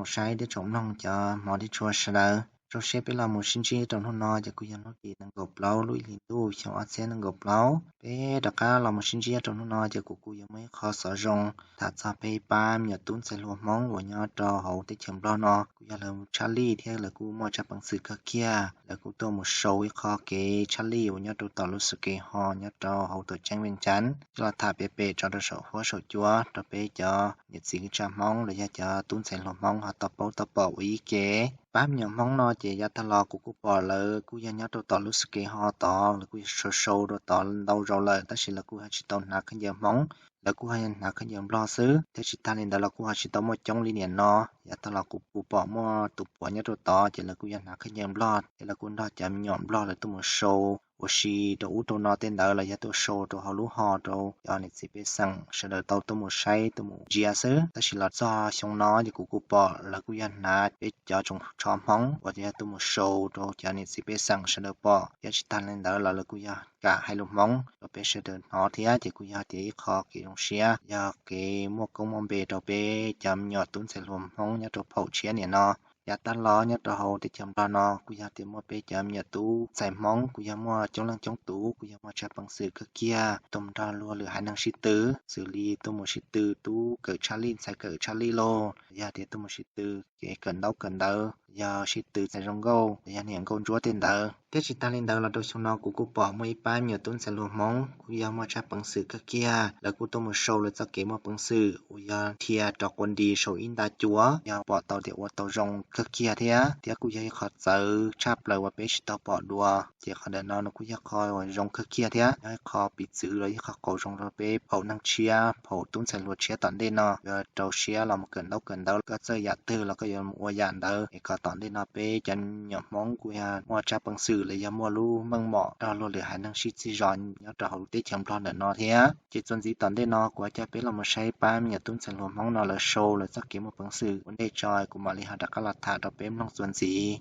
tsoom saib thiab tsoom mloog cov hmov thiab tshua sawv daws. Zoo siab peb los mus sib ntsib rau hnub no ces kuj yog hnub tim nees nkaum plaub lub ib hlis ntuj xyoo ob txhiab nees nkaum plaub. Peb rov qab los mus sib ntsib rau hnub no ces kuv kuj yuav muaj ib qho xov zoo tham txog peb ib pab me nyuam tub ntxhais hluas Hmoob uas nyob rau hauv teb chaws Nplog no, kuj yog lawv tshaj lij thiab lawv kuj muaj tsab peev xwm kawg kiag. Lawv kuj tuaj mus sau ib qho kev tshaj lij uas nyob rau tom lub xus kev ho nyob rau hauv tuam ceeb Veej Tsav coj los tham pem pem tso rau saum huab saum cua rau peb cov niam txiv kwv tij Hmoob los yog cov tub ntxhais hluas Hmoob ho tau paub tau pom ua ib ke. Pab me nyuam Hmoob no ces yav tag los kuv kuj pom lawv kuj yog nyob rau tom lub xus kev ho tod, lawv kuj yog sau sau rau tod ntau zaus lawm tab sis lawv kuj ho tsis tau hnav khaub ncaws Hmoob, lawv kuj ho yog hnav khaub ncaws Nplog xwb. Thiab tsis tag li ntawd los kuj ho tsis tau muaj coob li niam no. Yav tag los kuv kuj pom muaj tus puav nyob rau tod ces lawv kuj yog hnav khaub ncaws Nplog thiab lawv kuj nrog cov me nyuam Nplog lawv tuaj mus sau ua si rau ub rau no tej ntawd los yog tuaj sau rau hauv lub ho rau cov niam txiv pej xeem sawv daws tau tuaj mus saib tuaj mus ntsia xwb. Tab sis los txog xyoo no ces kuv kuj pom lawv kuj yog hnav peb cov tsoos tsho Hmoob uas yog tuaj mus sau rau cov niam txiv pej xeem sawv daws pom. Thiab tsis tag li ntawd los lawv kuj yog kam hais lus Hmoob rau peb sawv daws hnov thiab ces kuj yog tias ib qho kev zoo siab, yog kev muaj koob muaj npe rau peb cov me nyuam tub ntxhais hluas Hmoob nyob rau phaum tshiab niam no. Yav tag los nyob rau hauv teb chaws Nplog no kuj yog tias muaj peb cov me nyuam tub ntxhais Hmoob kuj yog muaj coob leej coob tus kuj yog muaj tsab peev xwm kawg kiag tuaj mus nrog luag lwm haiv neeg sib tw, xws li tuaj mus sib tw tub kawm tshaj lij ntxhais kawm tshaj lij lauj, yog tias tuaj mus sib tw kev kawm ntaub kawm ntawv, yog sib tw txais zoo nkauj, yog niam nkauj ntsuab tej ntawd. Thiab tsis tag li ntawd los rau xyoo no kuv kuj pom muaj ib pab me nyuam tub ntxhais hluas Hmoob kuj yog muaj tsab peev xwm kawg kiag, lawv kuj tuaj mus sau lawv txoj kev muaj peev xwm uas yog dhia rov quas nti saum ib nta cua, yog pom tau tias ua tau zoo kawg kiag thiab. Thiab kuj yog ib qho txawv tshaj plaws uas peb tsis tau pom dua. Ces qhov ntawm no nws kuj yog qho uas zoo kawg kiag thiab yog ib qho piv txwv los yog ib qho qauv zoo rau peb phaum neeg tshiab, phaum tub ntxhais hluas tshiab tom ntej no. Yuav rau siab los mus kawm ntaub kawm ntawv, koj txawj yam twg los koj yuav mus ua yam ntawd, es kom tom ntej no peb cov me nyuam Hmoob kuj yog muaj tsab peev xwm los yog muaj lub meej mom nrog luag lwm haiv neeg sib txig zos nyob rau hauv teb chaws Nplog ntawm no thiab. Ces txuas ntxiv tom ntej no kuv coj peb los mus saib pab me nyuam tub ntxhais hluas Hmoob no lawv sau lawv txoj kev muaj peev xwm ua ntej tso, kuv mam li ho rov qab los tham rau peb mloog txuas ntxiv.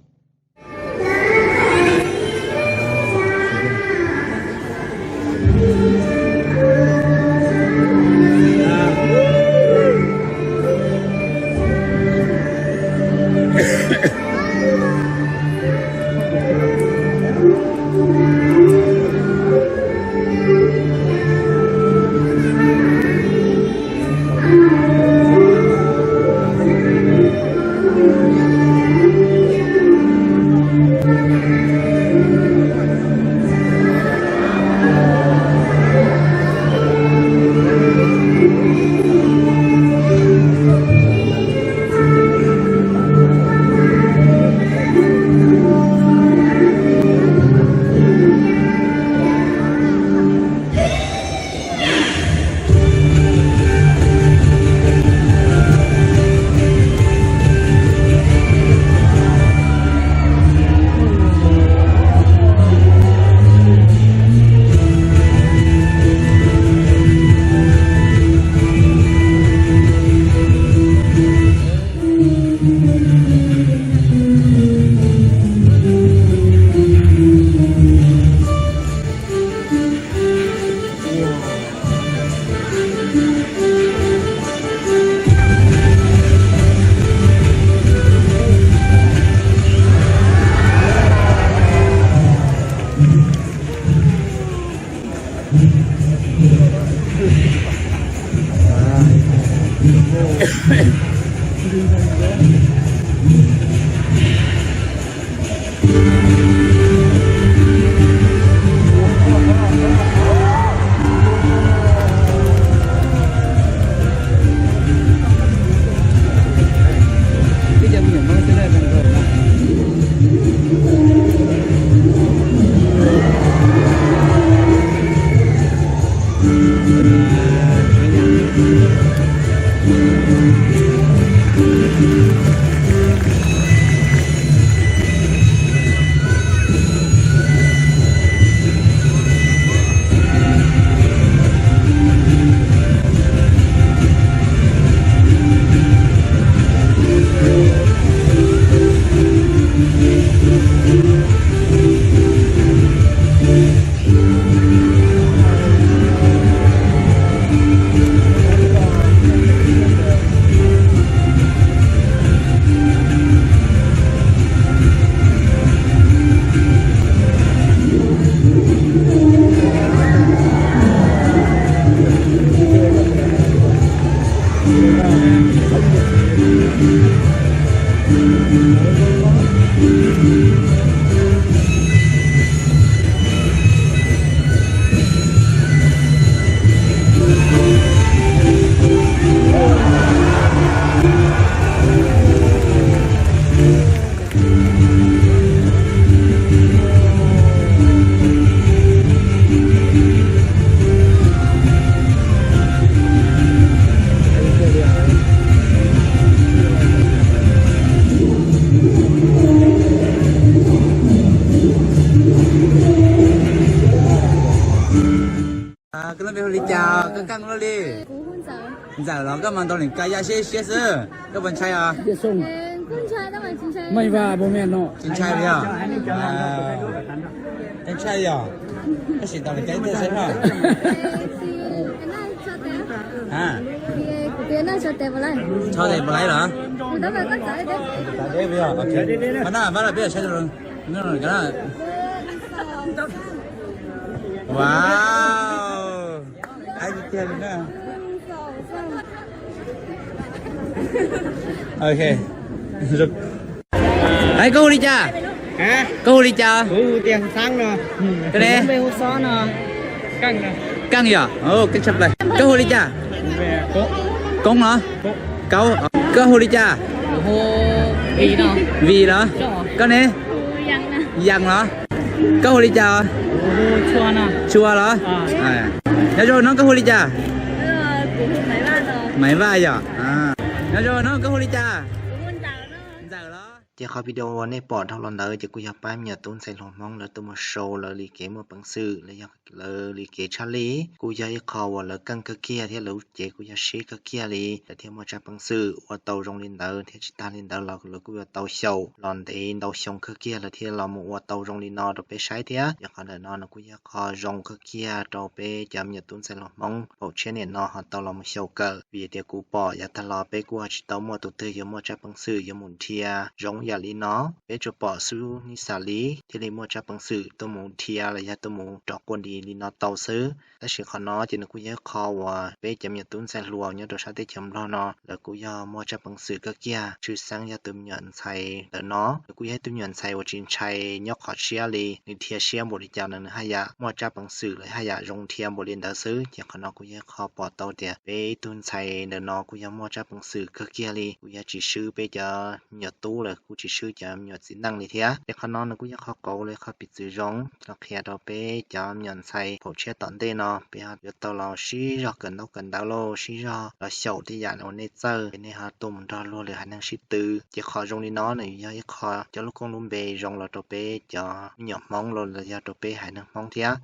Koj lub npe hu li cas, koj keej luaj li? Ntxawm los? Koj mas ntaus lees ka ya siab siab xwb, koj puas ntshai os? Tsis ntshai li os. Koj ntshai li os? Koj sim ntaus lees ka ib teg seb no. Tso tes puas laib los? Wow. Ib tiag tiag li na. Ok. Koj hu li cas? Koj hu li cas? Koj ne? Keej yom. Koj hu li cas? Koob los? Koob. Koj hu li cas? Vim los? Koj ne? Yees los? Koj hu li cas? Tshua los? Nyob zoo no, koj hu li cas? Maiv Vaj yom. Nyob zoo no, koj hu li cas? Ntxawm los? Ces qhov video uas nej pom dhau los ntawd ces kuj yog pab me nyuam tub ntxhais hluas Hmoob lawv tuaj mus show lawv li kev muaj peev xwm los yog lawv li kev tshaj lij. Kuj yog ib qho uas lawv keej kawg kiag thiab lawv lub cev kuj yog sib kawg kiag li, lawv thiaj muaj tsab peev xwm ua tau zoo li ntawd thiab. Tsis tag li ntawd los lawv kuj yuav tau xyaum los ntev ntau xyoo kawg kiag lawm thiaj los mus ua tau zoo li no rau peb saib thiab. Yog qhov ntawm no nws kuj yog qho zoo kawg kiag rau peb cov me nyuam tub ntxhais hluas Hmoob phaum tshiab niam no ho tau los mus xyaum kawm. Vim tias kuv pom yav tag los peb kuj tsis tau muaj tus twg yuav muaj tsab peev xwm yuav mus dhia zoo yam li no. Peb tsuas pom xub nij xam li thiaj li muaj tsab peev xwm tuaj mus dhia los yog tuaj mus rov quaj di li no tau xwb. Tab sis qhov no ces nws kuj yog ib qho uas peb cov me nyuam tub ntxhais hluas nyob rau sab teb chaws Nplog no lawv kuj yog muaj tsab peev xwm kawg kiag. Tshwj xeeb yog tus me nyuam ntxhais ntawm no, nws kuj yog ib tug me nyuam ntxhais uas tsis ntshai nyob qhov siab li. Nws dhia siab npaum li cas no nws haj yam muaj tsab peev xwm los haj yam zoo dhia npaum li ntawd xwb. Ces qhov no kuj yog ib qho pom tau tias peb ib tug ntxhais ntawm no kuj yog muaj tsab peev xwm kawg kiag li. Kuj yog tsis swb peb cov me nyuam tub lawm, kuj tsis swb cov me nyuam txiv neej li thiab. Ces qhov no nws kuj yog qhov qauv los qhov piv txwv zoo los qhia rau peb cov me nyuam ntxhais phaum tshiab tom ntej no peb ho yuav tau los sib zog kawm ntaub kawm ntawv lauj, sib zog los xyaum tej yam uas nej txawj, nej ho tuaj mus nrog luag lwm haiv neeg sib tw. Ces qhov zoo li no nws yog ib qho coj lub koob lub npe zoo los rau peb cov me nyuam Hmoob los yog rau peb haiv neeg Hmoob thiab.